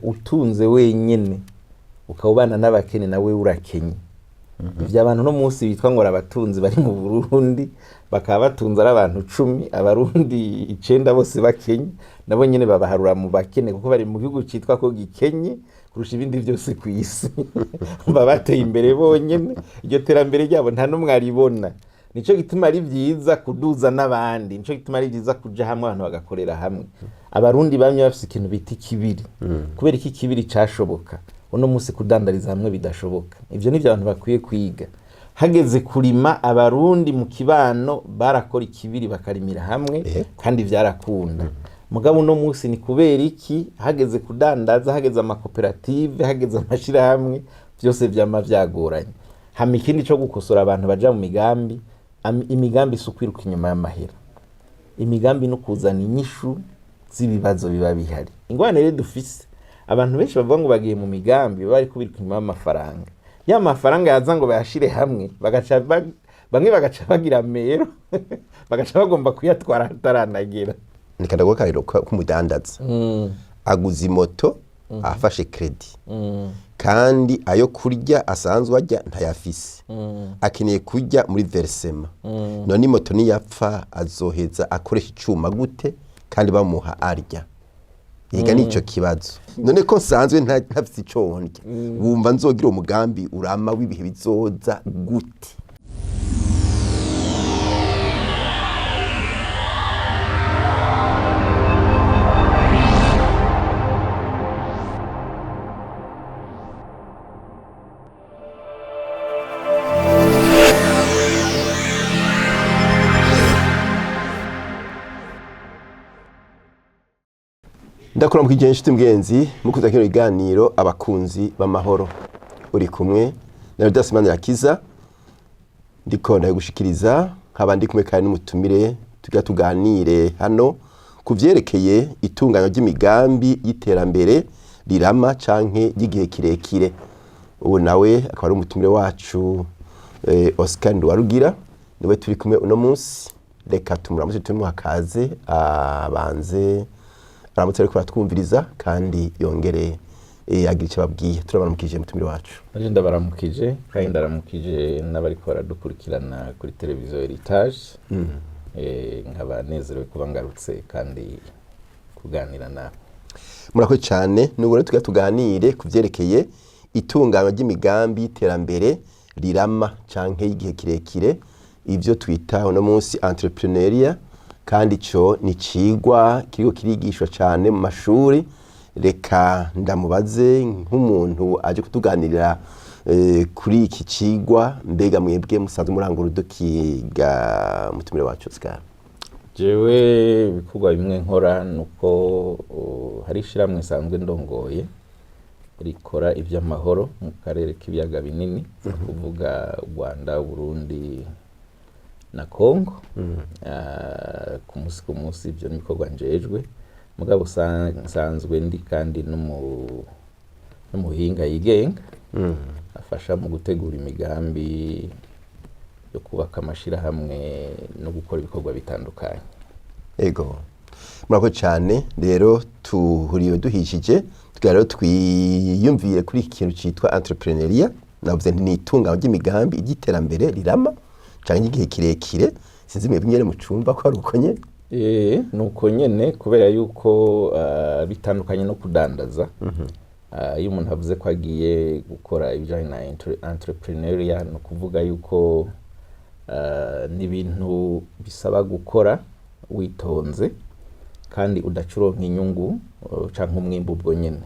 Utunze wenyene ukaba ubana n'abakene, nawe urakenye. Ivyo abantu no munsi bitwa ngo abatunzi bari mu Burundi, bakaba batunze ari abantu 10, abarundi 9 bose bakenye, nabo nyene babaharura mu bakene, kuko bari mu gihugu citwa ko gikenye kurusha ibindi vyose ku isi. Baba bateye imbere bonyene, iryo terambere ryabo nta n'umwe aribona. Nico gituma ari vyiza kuduza n'abandi, nico gituma ari vyiza kuja hamwe, abantu bagakorera hamwe. Abarundi bamye bafise ikintu bita ikibiri. Kubera iki ikibiri cashoboka, uno munsi kudandariza hamwe bidashoboka? Ivyo nivyo abantu bakwiye kwiga. Hageze kurima, abarundi mu kibano barakora ikibiri, bakarimira hamwe, kandi vyarakunda. Mugabo uno munsi ni kubera iki hageze kudandaza, hageze amakoperative, hageze amashirahamwe, vyose vyama vyagoranye? Hama ikindi co gukosora abantu baja mu migambi, imigambi si ukwiruka inyuma y'amahera. Imigambi no kuzana inyishu z'ibibazo biba bihari. Ingorane rero dufise, abantu benshi bavuga ngo bagiye mu migambi, baba bariko biruka inyuma y'amafaranga. Ya mafaranga yaza ngo bayashire hamwe, bagaca bamwe bagaca bagira mero, bagaca bagomba kuyatwara ataranagera. Ni ndaguha akarorero k'umudandaza aguze imoto afashe crédit, kandi ayo kurya asanzwe arya ntayafise, akeneye kurya muri versement. None imoto niyapfa azoheza akoresha icuma gute kandi bamuha arya? Yega, nico kibazo. None ko nsanzwe ntafise ico ndya, wumva nzogira umugambi urama w'ibihe bizoza gute? Ndakora mu kigenshi inshuti mukuza kino biganiro, abakunzi b'amahoro. Uri kumwe na Rudas Manirakiza, ndiko ndabigushikiriza, nkaba ndi kumwe kandi n'umutumire tugira tuganire hano ku vyerekeye itunganywa ry'imigambi y'iterambere rirama canke ry'igihe kirekire. Ubu nawe akaba ari umutumire wacu, Oscar Nduwarugira, niwe turi kumwe uno munsi. Reka tumuramutse, tumuha kaze, abanze aramutse ariko aratwumviriza kandi yongere agira icyo ababwiye. Turabaramukije, mutumire wacu. Naje ndabaramukije, kandi ndaramukije n'abariko baradukurikirana kuri televiziyo Heritage. Nkaba nezerewe kuba ngarutse kandi kuganira nawe. Murakoze cyane. Nubwo rero tugira tuganire ku vyerekeye itunganywa ry'imigambi y'iterambere rirama canke y'igihe kirekire, ivyo twita uno munsi entrepreneuriat, kandi ico ni icigwa kiriko kirigishwa cane mu mashuri. Reka ndamubaze nk'umuntu aje kutuganirira kuri iki cigwa: mbega mwebwe musanzwe murangura udukiga, mutumire wacu Oscar? Jewe ibikorwa bimwe nkora nuko hari ishirahamwe nsanzwe ndongoye rikora ivy'amahoro mu karere k'ibiyaga binini, ni ukuvuga u Rwanda, Burundi na Congo. Ku munsi ku munsi ivyo ni ibikorwa njejwe. Mugabo nsanzwe ndi kandi n'umuhinga yigenga afasha mu gutegura imigambi yo kubaka amashirahamwe no gukora ibikorwa bitandukanye. Ego, murakoze cyane. Rero tuhuriwe duhishije tugira rero twiyumviye kuri iki kintu cyitwa entrepreneuriat. Navuze nti ni itunganywa ry'imigambi ry'iterambere rirama canke igihe kirekire. Sinzi mwebwe nyene mucumva ko ari uko nyene? Nuko nyene, kubera yuko bitandukanye no kudandaza. Iyo umuntu avuze ko agiye gukora ibijanye na entrepreneuriat, ni ukuvuga yuko ni ibintu bisaba gukora witonze kandi udaca uronka inyungu canke umwimbu ubwo nyene.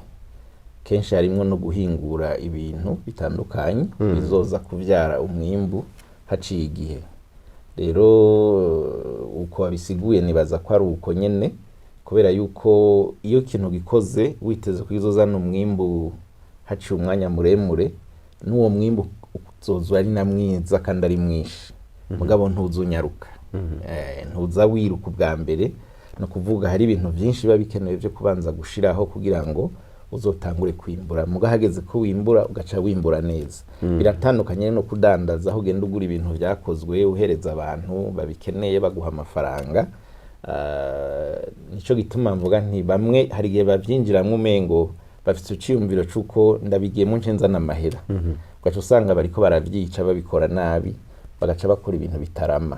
Kenshi harimwo no guhingura ibintu bitandukanye bizoza kuvyara umwimbu haciye igihe. Rero uko wabisiguye nibaza ko ari uko nyene, kubera yuko iyo ikintu gikoze witeze ko kizozana umwimbu haciye umwanya muremure, n'uwo mwimbu uzoza ari na mwiza kandi ari mwinshi, mugabo ntuzunyaruka. Ntuza wiruka ubwa mbere. Ni ukuvuga hari ibintu byinshi biba bikenewe byo kubanza gushiraho kugira ngo uzotangure kwimbura, muga hageze ko wimbura ugaca wimbura neza. Biratandukanye no kudandaza, aho ugenda ugura ibintu vyakozwe, uhereza abantu babikeneye, baguha amafaranga. Nico gituma mvuga nti bamwe hari igihe bavyinjiramwo umengo Bafite iciyumviro c'uko ndabigiyemo nce nzana amahera, ugaca usanga bariko baravyica, babikora nabi, bagaca bakora ibintu bitarama.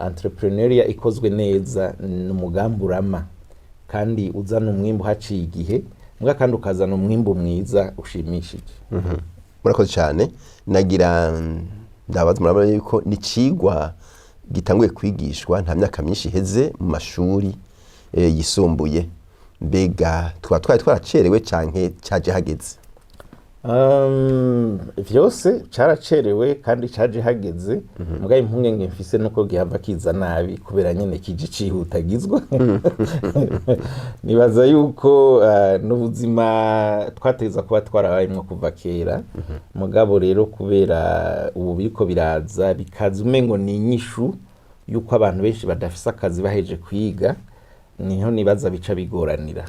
Entrepreneuriat ikozwe neza ni umugambi urama kandi uzana umwimbu haciye igihe, mbwa kandi ukazana umwimbu mwiza ushimishije. Murakoze cyane. Nagira ndabaza, murabona yuko ni icigwa gitanguye kwigishwa nta myaka myinshi iheze mu mashuri yisumbuye. Mbega twaba twari twaracerewe canke caje hageze? Vyose caracerewe kandi caje hageze. Mugabo impungenge mfise nuko gihava kiza nabi, kubera nyene kije cihutagizwa. Nibaza yuko n'ubuzima twateza kuba twarabayemwo kuva kera. Mugabo rero kubera ubu biriko biraza, bikaza umengo ni inyishu yuko abantu benshi badafise akazi baheje kwiga, niho nibaza bica bigoranira.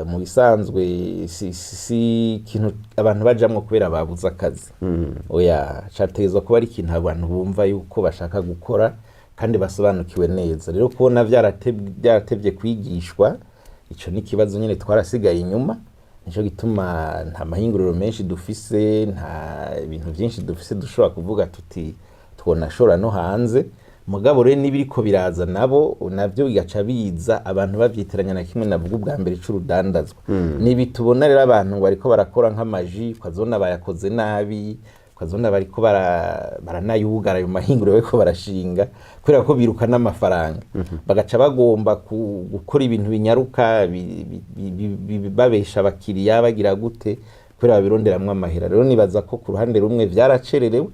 Mu bisanzwe si ikintu abantu bajamwo kubera babuze akazi, oya. Categezwa kuba ari ikintu abantu bumva yuko bashaka gukora kandi basobanukiwe neza. Rero kubona vyaratevye kwigishwa, ico ni ikibazo nyene, twarasigaye inyuma. Nico gituma nta mahinguriro menshi dufise, nta bintu vyinshi dufise dushobora kuvuga tuti twonashora no hanze. Mugabo rero n'ibiriko biraza nabo navyo bigaca biza abantu bavyitiranya na kimwe navuga ubwa mbere c'urudandazwa. Nibi tubona rero, abantu ngo bariko barakora nk'amaji, ukazona bayakoze nabi, ukazona bariko baranayugara ayo mahinguriro bariko barashinga, kubera ko biruka n'amafaranga, bagaca bagomba gukora ibintu binyaruka, babesha abakiriya, bagira gute, kubera babironderamwo amahera. Rero nibaza ko ku ruhande rumwe vyaracererewe,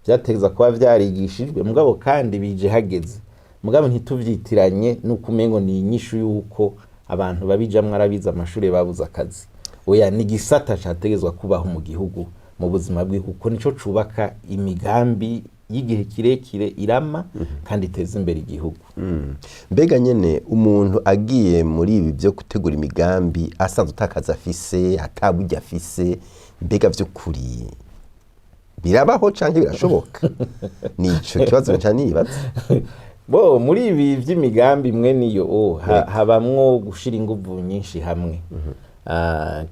vyategeza kuba vyarigishijwe, mugabo kandi bije hageze. Mugabo ntituvyitiranye nuko umengo ni inyishu yuko abantu babijamwo arabize amashuri babuze akazi. Oya, ni igisata categezwa kubaho mu gihugu, mu buzima bw'igihugu, kuko nico cubaka imigambi y'igihe kirekire irama kandi iteza imbere igihugu. Mbega nyene umuntu agiye muri ibi byo gutegura imigambi asanzwe utakaza afise, ataburyo afise, mbega vy'ukuri birabaho canke birashoboka? Nico kibazo nca nibaza. Bo muri ibi vy'imigambi imwe niyo habamwo gushira inguvu nyinshi hamwe.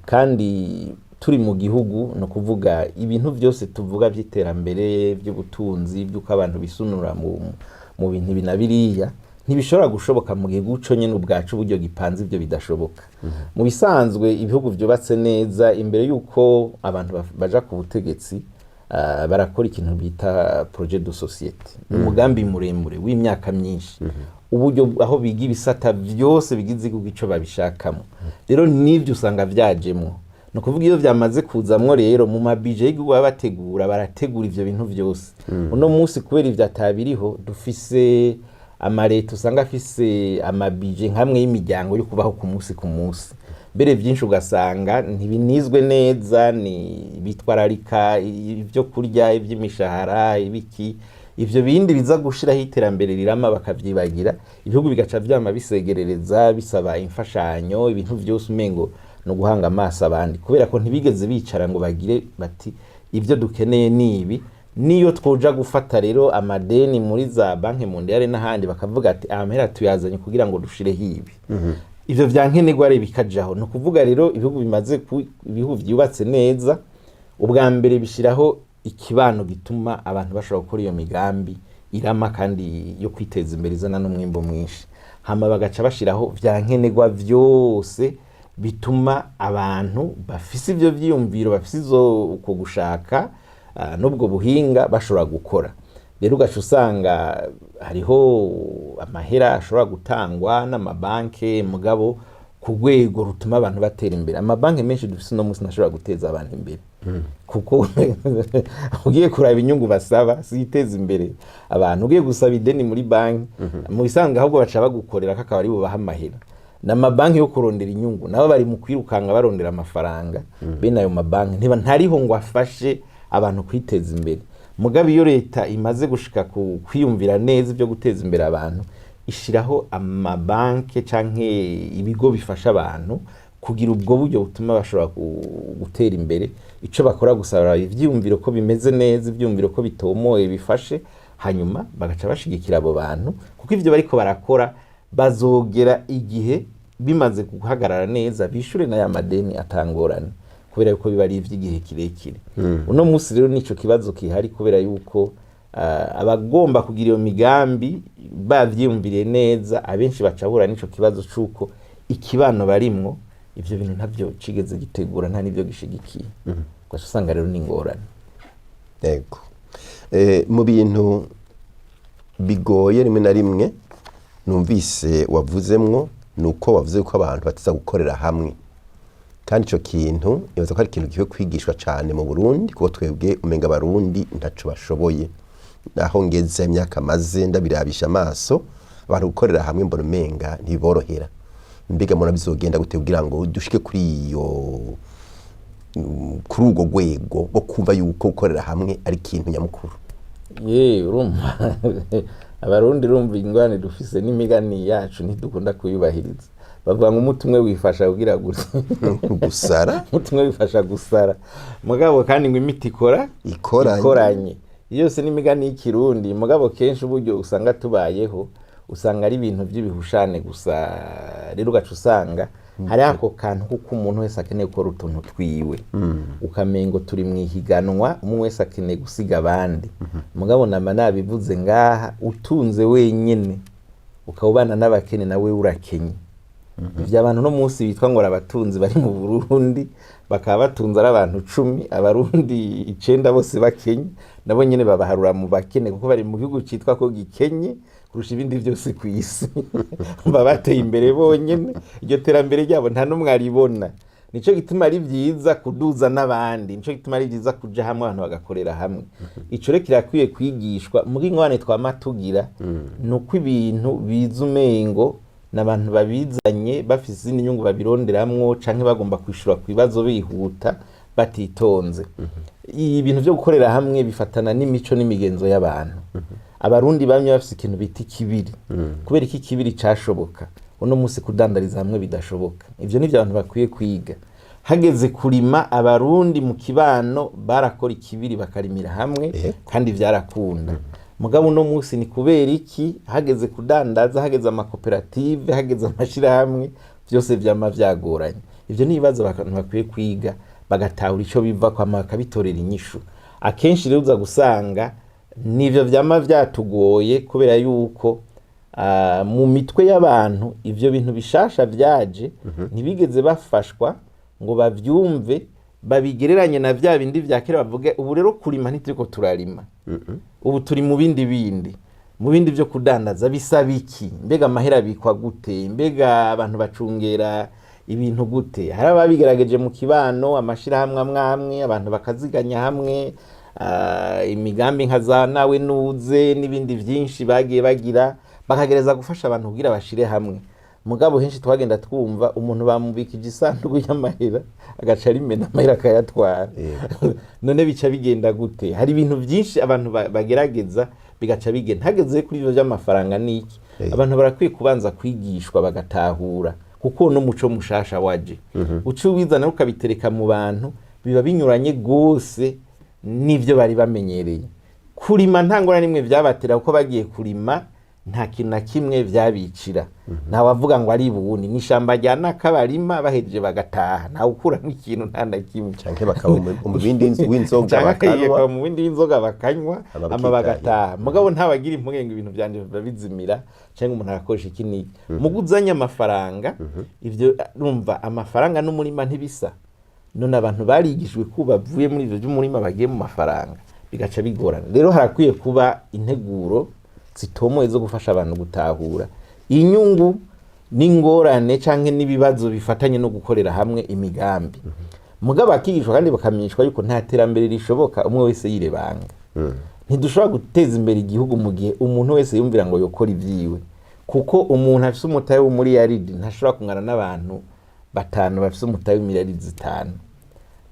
Kandi turi mu gihugu, ni ukuvuga ibintu byose tuvuga by'iterambere, by'ubutunzi, by'uko abantu bisunura mu bintu ibi na biriya, ntibishobora gushoboka mu gihugu co nyene ubwacu uburyo gipanze ibyo bidashoboka. Mu bisanzwe ibihugu vyubatse neza, imbere y'uko abantu baja ku butegetsi, barakora ikintu bita projet de société, umugambi muremure w'imyaka myinshi, uburyo aho biga ibisata vyose bigize igihugu ico babishakamo. Rero n'ivyo usanga vyajemwo. Ni ukuvuga iyo vyamaze kuzamwo rero, mu mabije y'igihugu baba bategura, barategura ivyo bintu vyose. Uno munsi kubera ivyo atabiriho, dufise amareta usanga afise amabije nk'amwe y'imiryango yo kubaho ku munsi ku munsi. Mbere byinshi ugasanga ntibinizwe neza, ni bitwararika ibyo kurya, iby'imishahara, ibiki, ivyo bindi biza gushiraho iterambere rirama bakavyibagira. Ibihugu bigaca vyama bisegerereza, bisaba imfashanyo, ibintu vyose umengo no guhanga amaso abandi, kubera ko ntibigeze bicara ngo bagire bati ibyo dukeneye ni ibi. Niyo twoja gufata rero amadeni muri za Banque mondiale n'ahandi, bakavuga ati amahera tuyazanye kugira ngo dushireho ibi, ivyo vya nkenerwa rero bikajaho. Ni ukuvuga rero ibihugu bimaze ibihugu vyubatse neza, ubwa mbere bishiraho ikibano gituma abantu bashobora gukora iyo migambi irama kandi yo kwiteza imbere, izana n'umwimbo mwinshi. Hama bagaca bashiraho vya nkenerwa vyose bituma abantu bafise ivyo vyiyumviro, bafise izo uko gushaka, n'ubwo buhinga bashobora gukora. Rero ugaca usanga hariho amahera ashobora gutangwa n'amabanke, mugabo ku rwego rutuma abantu batera imbere. Amabanki menshi dufise uno munsi ntashobora guteza abantu imbere, kuko ugiye kuraba inyungu basaba si iteza imbere abantu. Ugiye gusaba ideni muri banki, mu bisanzwe ahubwo baca bagukorera ko akaba ari bubaha amahera. Ni amabanki yo kurondera inyungu, nabo bari mu kwirukanga barondera amafaranga. Bene ayo mabanki ntiba ntariho ngo afashe abantu kwiteza imbere. Mugabo iyo leta imaze gushika ku kwiyumvira neza ibyo guteza imbere abantu, ishiraho amabanki canke ibigo bifasha abantu kugira ubwo buryo butuma bashobora gutera imbere. Ico bakora gusa, baraba ivyiyumviro ko bimeze neza, ivyiyumviro ko bitomoye bifashe, hanyuma bagaca bashigikira abo bantu, kuko ivyo bariko barakora bazogera igihe. Bimaze guhagarara neza, bishure n'aya madeni atangorane, kubera yuko biba ari ivy'igihe kirekire. Uno munsi rero nico kibazo kihari, kubera yuko abagomba kugira iyo migambi bavyiyumviriye neza, abenshi baca bahura n'ico kibazo c'uko ikibano barimwo ivyo bintu ntavyo cigeze gitegura, nta n'ivyo gishigikiye. Ugaca usanga rero ni ingorane. Yego. Mu bintu bigoye rimwe na rimwe numvise wavuzemwo, ni uko wavuze ko abantu batiza gukorera hamwe, kandi ico kintu nibaza ko ari ikintu gikwiye kwigishwa cane mu Burundi, kuko twebwe umenga Abarundi ntaco bashoboye. Aho ngeze, imyaka maze ndabirabisha amaso, abantu gukorera hamwe mbona umenga ntibiborohera. Mbega mubona bizogenda gute kugira ngo dushike kuri iyo kuri urwo rwego rwo kumva yuko gukorera hamwe ari ikintu nyamukuru? Ye, urumva Abarundi, urumva ingorane dufise n'imigani yacu ntidukunda kuyubahiriza. Bavuga ngo umuti umwe wifasha kugira gutya. Gusara. Umuti umwe wifasha gusara, mugabo kandi ngo imiti ikora ikoranye. Ikoranye. Iyo yose n'imigani y'ikirundi, mugabo kenshi uburyo usanga tubayeho usanga ari ibintu by'ibihushane gusa. Rero ugaca usanga hari ako kantu kuko umuntu wese akeneye gukora utuntu twiwe, ukamengo turi mu ihiganwa, umwe wese akeneye gusiga abandi. Mugabo nama nabivuze ngaha, utunze wenyene ukaba ubana n'abakene, nawe urakenye. Ivyo abantu no munsi bitwa ngo abatunzi bari mu Burundi, bakaba batunze ari abantu 10, Abarundi 9 bose bakenye, nabo nyene babaharura mu bakene, kuko bari mu gihugu citwa ko gikenye kurusha ibindi vyose ku isi. Baba bateye imbere bonyene, iryo terambere ryabo nta n'umwe aribona. Nico gituma ari vyiza kuduza n'abandi, nico gituma ari vyiza kuja hamwe, abantu bagakorera hamwe. Ico rero kirakwiye kwigishwa. Muga ingorane twama tugira ni uko ibintu biza umengo n'abantu babizanye bafise izindi nyungu babironderamwo, canke bagomba kwishura ku bibazo bihuta batitonze. Ibintu vyo gukorera hamwe bifatana n'imico n'imigenzo y'abantu. Abarundi bamye bafise ikintu bita ikibiri. Kubera iki ikibiri cashoboka, uno munsi kudandariza hamwe bidashoboka? Ivyo nivyo abantu bakwiye kwiga. Hageze kurima, Abarundi mu kibano barakora ikibiri, bakarimira hamwe, kandi vyarakunda. Mugabo uno munsi ni kubera iki hageze kudandaza, hageze amakoperative, hageze amashirahamwe, vyose vyama vyagoranye? Ivyo ni ibibazo abantu bakwiye kwiga, bagatahura ico biva kwama, bakabitorera inyishu. Akenshi rero uza gusanga nivyo vyama vyatugoye, kubera yuko mu mitwe y'abantu ivyo bintu bishasha vyaje ntibigeze bafashwa ngo bavyumve, babigereranye na vya bindi vya kera, bavuge ubu rero kurima ntituriko turarima, ubu turi mu bindi bindi, mu bindi vyo kudandaza. Bisaba iki? Mbega amahera abikwa gute? Mbega abantu bacungera ibintu gute? Hari ababigerageje mu kibano, amashirahamwe amwe amwe, abantu bakaziganya hamwe, imigambi nka za nawe nuze n'ibindi vyinshi bagiye bagira, bakagereza gufasha abantu kugira bashire hamwe. Mugabo henshi twagenda twumva umuntu bamubikije isanduku y'amahera, agaca arimena, amahera akayatwara. None bica bigenda gute? Hari ibintu byinshi abantu bagerageza bigaca bigenda. Hageze kuri ivyo by'amafaranga niki, abantu barakwiye kubanza kwigishwa bagatahura, kuko n'umuco mushasha waje, uca uwizana ukabitereka mu bantu, biba binyuranye gose n'ivyo bari bamenyereye. Kurima nta ngorane n'imwe vyabatera, kuko bagiye kurima nta kintu na kimwe vyabicira. Nta wavuga ngo ari buwundi n'ishamba rya nakabarima, bahejeje bagataha, ntawe ukuramwo ikintu, nta na kimwe. Canke bakaba mu bindi w'inzoga. Canke bakanywa. bakaba mu bindi w'inzoga bakanywa, ama ama bakitahira. Bagataha. Mugabo ntawagira impungenge ibintu vyanje biba bizimira, canke umuntu arakoresha iki n'iki. Muga uzanye amafaranga, ivyo urumva amafaranga n'umurima ntibisa. None abantu barigishijwe ko bavuye muri ivyo vy'umurima bagiye mu mafaranga, bigaca bigorana. Rero harakwiye kuba integuro zitomoye zo gufasha abantu gutahura inyungu n'ingorane canke n'ibibazo bifatanye no gukorera hamwe imigambi. Mugabo bakigishwa kandi bakamenyeshwa yuko nta terambere rishoboka umwe wese yirebanga. Ntidushobora guteza imbere igihugu mu gihe umuntu wese yumvira ngo yokora ibyiwe, kuko umuntu afise umutahe w'umuriyaridi ntashobora kungana n'abantu batanu bafise umutahe w'imiliyaridi 5.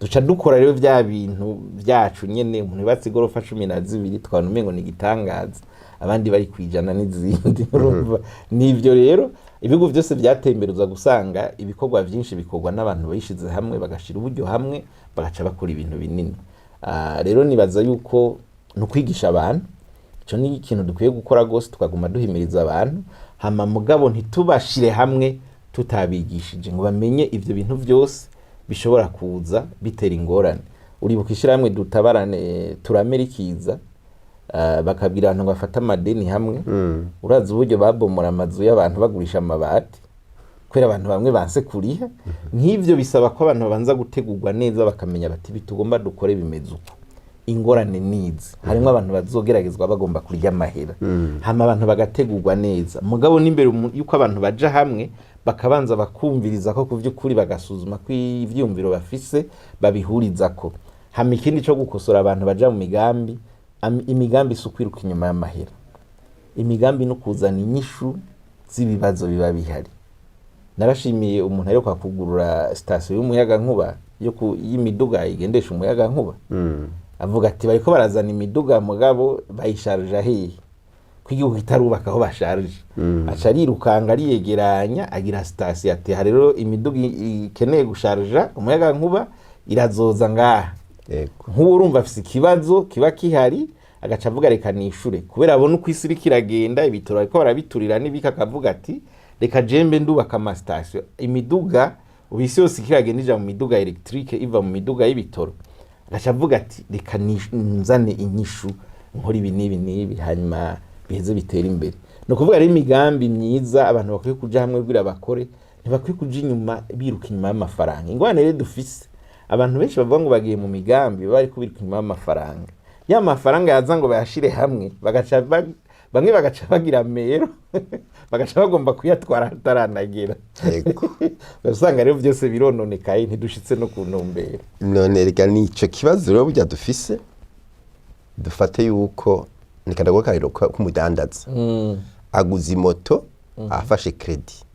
Duca dukora rero vya bintu vyacu nyene, umuntu yubatse igorofa 12 twabona umengo ni igitangaza, abandi bari kwijana n'izindi. Urumva nivyo rero ibihugu vyose vyateye imbere, uza gusanga ibikorwa vyinshi bikorwa n'abantu bishize hamwe, bagashira uburyo hamwe, bagaca bakora ibintu binini. Rero nibaza yuko ni ukwigisha abantu. Ico ni ikintu dukwiye gukora gose, tukaguma duhimiriza abantu hama, mugabo ntitubashire hamwe. Tutabigishije ngo bamenye ivyo bintu vyose bishobora kuza bitera ingorane. Uribuka ishyirahamwe Dutabarane Turame rikiza, bakabwira abantu ngo bafate amadeni hamwe. Urazi uburyo babomora amazu y'abantu bagurisha amabati kubera abantu bamwe banse kuriha. Nk'ivyo bisaba ko abantu babanza gutegurwa neza, bakamenya bati ibi tugomba dukore bimeze uko, ingorane nizi, harimwo abantu bazogeragezwa bagomba kurya amahera. Hama abantu bagategurwa neza, mugabo n'imbere yuko abantu baja hamwe bakabanza bakumviriza ko ku vy'ukuri, bagasuzuma ko ivyiyumviro bafise babihurizako. Hama ikindi co gukosora abantu baja mu migambi, imigambi si ukwiruka inyuma y'amahera. Imigambi no kuzana inyishu z'ibibazo biba bihari. Narashimiye umuntu aheruka kugurura sitasiyo y'umuyagankuba y'imiduga igendesha umuyagankuba, avuga ati bariko barazana imiduga, mugabo bayisharija hehe ko igihugu kitarubaka aho basharije? Aca arirukanga, ariyegeranya, agira sitasiyo, ati aha rero imiduga ikeneye gusharija umuyagankuba irazoza ngaha. Nk'uwo urumva afise ikibazo kiba kihari, agaca avuga reka nishure, kubera abona uko isi iriko iragenda, ibitoro bariko barabiturira n'ibiki, akavuga ati reka jembe ndubaka amasitasiyo. Imiduga ubu isi yose iriko iragenda ija mu miduga électrique, iva mu miduga y'ibitoro. Agaca avuga ati reka nzane inyishu, nkora ibi n'ibi n'ibi, hanyuma biheze bitere imbere. Ni ukuvuga rero imigambi myiza abantu bakwiye kuja hamwe kugira bakore, ntibakwiye kuja inyuma biruka inyuma y'amafaranga. Ingorane rero dufise, abantu benshi bavuga ngo bagiye mu migambi, baba bariko biruka inyuma y'amafaranga. Ya mafaranga yaza ngo bayashire hamwe, bagaca bamwe bagaca bagira mero, bagaca bagomba kuyatwara ataranagera. Usanga rero byose birononekaye, ntidushitse no ku ntumbero. None reka nico kibazo rero burya dufise. Dufate yuko reka ndaguha akarorero k'umudandaza aguze imoto afashe crédit,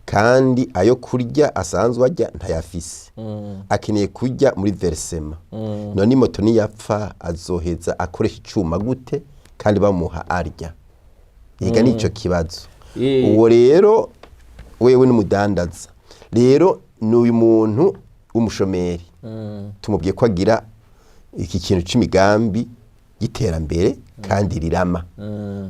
kandi ayo kurya asanzwe arya ntayafise, akeneye kurya muri versement. None imoto niyapfa azoheza akoresha icuma gute kandi bamuha arya? Yega nico kibazo. Uwo rero wewe n'umudandaza, rero ni uyu muntu w'umushomeri tumubwiye ko agira iki kintu c'imigambi y'iterambere kandi rirama.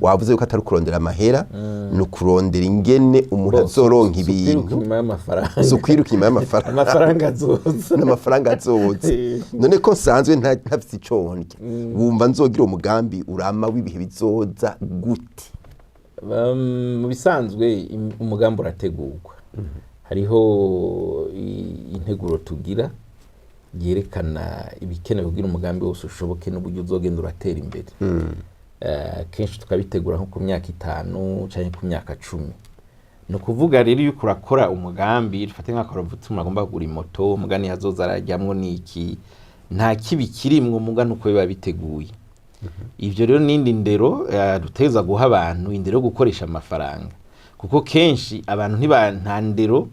Wavuze yuko atari ukurondera amahera, ni ukurondera ingene umuntu azoronka Si ukwiruka ibintu. inyuma y'amafaranga. Si ukwiruka inyuma y'amafaranga. Amafaranga azoza. N'amafaranga azoza. None ko nsanzwe ntafise ico ndya, wumva nzogira umugambi urama w'ibihe bizoza gute? Mu bisanzwe umugambi urategurwa. Hariho integuro tugira yerekana ibikenewe kugira umugambi wose ushoboke n'uburyo uzogenda uratera imbere. Kenshi tukabitegura nko ku myaka 5 canke ku myaka 10. Ni ukuvuga rero iyo uriko urakora umugambi, dufate nk'akarorero umuntu agomba kugura imoto, umugani azoza arajyamwo niki, nta kibi kirimwo mugani uko biba biteguye. Ivyo rero n'indi ndero dutegerezwa guha abantu, indero yo gukoresha amafaranga, kuko kenshi abantu nta ndero,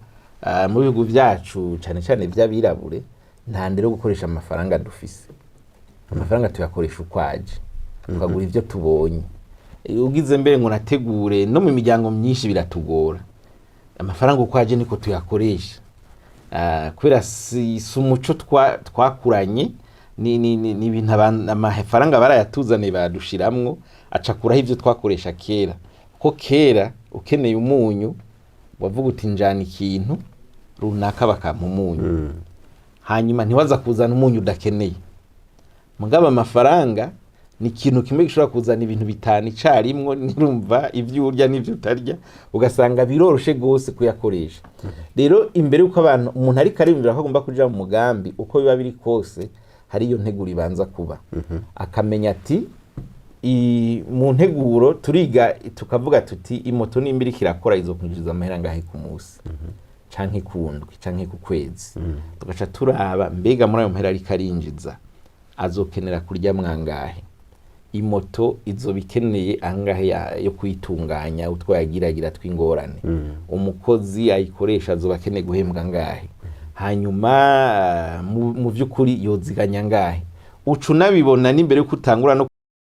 mu bihugu vyacu cane cane vy'abirabure, nta ndero yo gukoresha amafaranga dufise. Amafaranga tuyakoresha uko aje, tukagura ivyo tubonye. Ugize mbere ngo nategure, no mu miryango myinshi biratugora. Amafaranga uko aje niko tuyakoresha. Kubera si umuco twakuranye, ni ibintu amafaranga barayatuzaniye, bayadushiramwo, acakuraho ivyo twakoresha kera. Ko kera ukeneye umunyu wavuga uti njana ikintu runaka bakampa umunyu, hanyuma ntiwaza kuzana umunyu udakeneye. Mugabo amafaranga ni ikintu kimwe gishobora kuzana ibintu bitanu icarimwo, nirumva ivyo urya n'ivyo utarya, ugasanga biroroshe gose kuyakoresha. Rero imbere yuko abantu, umuntu ariko ariyumvira ko agomba kuja mu mugambi, uko biba biri kose hari iyo nteguro ibanza kuba, akamenya ati mu nteguro turiga tukavuga tuti imoto nimba iriko irakora izokwinjiriza amahera angahe ku munsi canke ku ndwi canke ku kwezi? Tugaca turaba mbega muri ayo mahera ariko arinjiza azokenera kurya mwangahe, imoto izoba ikeneye angahe yo kuyitunganya, utwo yagiragira tw'ingorane, umukozi ayikoresha azoba akeneye guhembwa angahe, hanyuma mu vy'ukuri yoziganya angahe. Uca unabibona n'imbere yuko utangura no